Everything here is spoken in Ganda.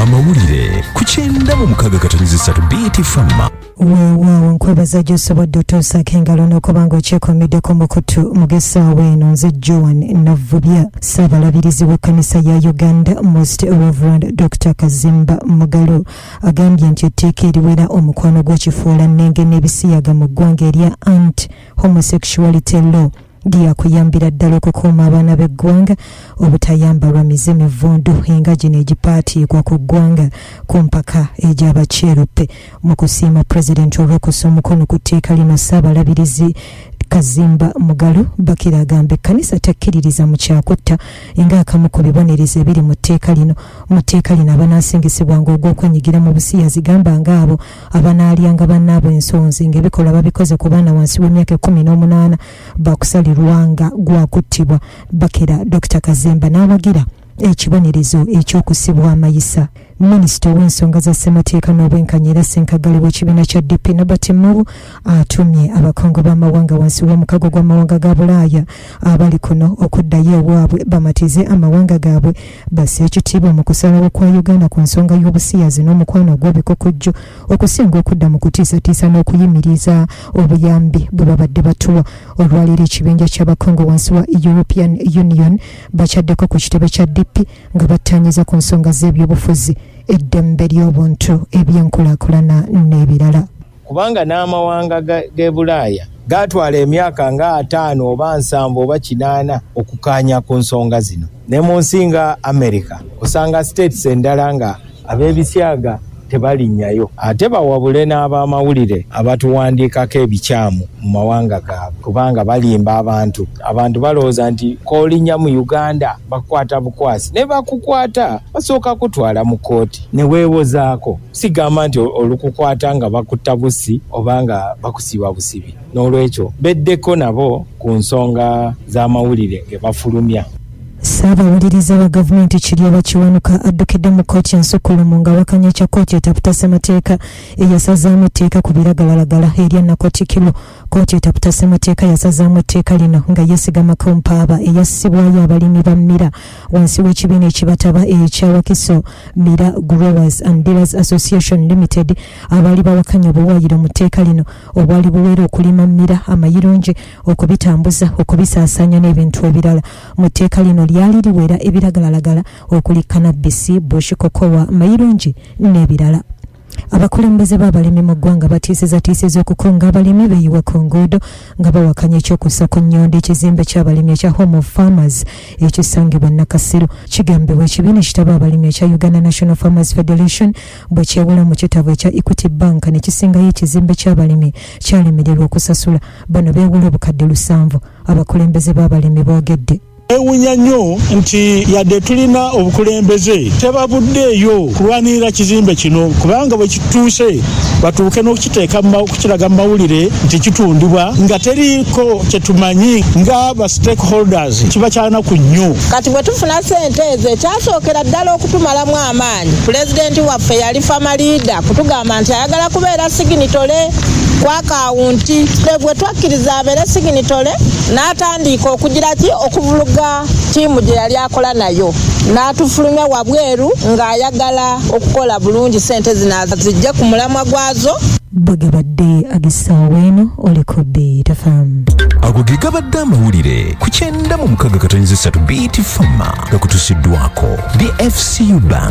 Amawulire ku 96.3 BT Fama. Weewaawo, nkwebaza gy'osobodde otuusaako engalo n'okuba ng'okyekuumiddeko mukutu mugesaawa eno. Nze Joan Navubya. Ssaabalabirizi w'ekkanisa ya Uganda, Most Reverend Dr Kazimba Mugalu, agambye nti etteeka eriwera omukwano gw'ekifuulannenge n'ebisiyaga mu ggwanga erya Anti Homosexuality Law lyakuyambira ddala okukuuma abaana b'eggwanga obutayambalwa mize mivundu nga gino egipaatiikwa ku ggwanga ku mpaka egy'abakyeruppe. Mu kusiima Pulezidenti olw'okussa omukono ku tteeka lino, Ssaabalabirizi Kazimba Mugalu bakira agamba ekkanisa tekkiririza mu kyakutta ng'akamu ku bibonerezo ebiri mu tteeka lino. Mu tteeka lino, abanaasingisibwanga ogw'okwenyigira mu busiyazi, gamba ng'abo abanaalyanga bannaabwe ensonzi ng'ebikolwa babikoze ku baana wansi w'emyaka 18, bakusalirwanga gwakuttibwa. Bakira Dr Kazimba n'awagira ekibonerezo ekyokusibwa amayisa. Minisita ow'ensonga za ssemateeka n'obwenkanya era ssenkagale w'ekibiina kya DP, Nobert Mao, atumye abakungu b'amawanga wansi w'omukago gw'amawanga ga Bulaaya abali kuno okuddayo ewaabwe bamatize amawanga gaabwe basse ekitiibwa mu kusalawo kwa Uganda ku nsonga y'obusiyazi n'omukwano ogw'ebikokojjo, okusinga okudda mu kutiisatiisa n'okuyimiriza obuyambi bwe babadde batuwa. Olwaleero ekibinja ky'abakungu wansi wa European Union bakyaddeko ku kitebe kya DP nga battanyiza ku nsonga z'ebyobufuzi, eddembe ly'obuntu, ebyenkulaakulana n'ebirala. Kubanga n'amawanga g'e Bulaaya gatwala emyaka nga 50 oba 70 oba 80 okukaanya ku nsonga zino. Ne mu nsi nga America osanga states endala nga ab'ebisyaga tebalinnyayo. Ate bawabule n'abamawulire abatuwandiikako ebikyamu mu mawanga gaabwe, kubanga balimba abantu. Abantu balowooza nti k'olinnya mu Uganda bakukwata bukwasi. Ne bakukwata, basooka kutwala mu kkooti ne weewozaako. Sigamba nti olukukwata nga bakutta busi oba nga bakusiba busibi. N'olwekyo beddeko nabo ku nsonga z'amawulire ge bafulumya. Ssaabawuliriza wa gavumenti Kiryowa Kiwanuka addukidde mu kkooti ensukkulumu nga awakanya ekya kkooti etaputa ssemateeka eyasazaamu etteeka ku biragalalagala erya Narcotic Law. Kkooti etaputa ssemateeka yasazaamu etteeka lino nga yeesigama ku mpaaba eyassibwayo abalimi ba mira wansi w'ekibiina ekibataba ekya Wakiso Miraa Growers and Dealers Association Limited, abaali bawakanya obuwaayiro mu tteeka lino obwali buwera okulima mira, amayirungi, okubitambuza, okubisaasaanya n'ebintu ebirala. Mu tteeka lino lyali liwera ebiragalalagala okuli cannabis, bush cocoa, mayirungi n'ebirala. Abakulembeze b'abalimi mu ggwanga batiisizatiisiza okukunga abalimi beeyiwe ku nguudo nga bawakanya ekyokussa ku nnyondo ekizimbe ky'abalimi ekya Home of Farmers ekisangibwa Nakasero. Kigambibwa ekibiina ekitaba abalimi ekya Uganda National Farmers Federation bwe kyewula mu kitabo ekya Equity Bank ne kisingayo ekizimbe ky'abalimi, kyalemererwa okusasula. Bano beewula obukadde 7. Abakulembeze b'abalimi boogedde. Ewunya nnyo nti yadde tulina obukulembeze, tebabuddeeyo kulwanirira kizimbe kino, kubanga bwe kituuse batuuke n'okukiteeka okukiraga mu mawulire nti kitundibwa nga teriiko kyetumanyi nga ba stakeholders, kiba kyanaku nnyo. Kati bwe tufuna sente ezo, ekyasookera ddala okutumalamu amaanyi, pulezidenti waffe yali farmer leader kutugamba nti ayagala kubeera signatory ku akawunti. Bwe twakkiriza abeere signatory, n'atandiika okugira ki okuvuluga ttiimu gye yali akola nayo, n'atufulumya wabweru ng'ayagala okukola bulungi sente zino azijje ku mulamwa gwazo. Bwe gabadde ag'essaawa eno, oli ku Beat FM. Ago ge gabadde amawulire ku 96.3 Beat Fama, gakutusiddwako BFCU Bank.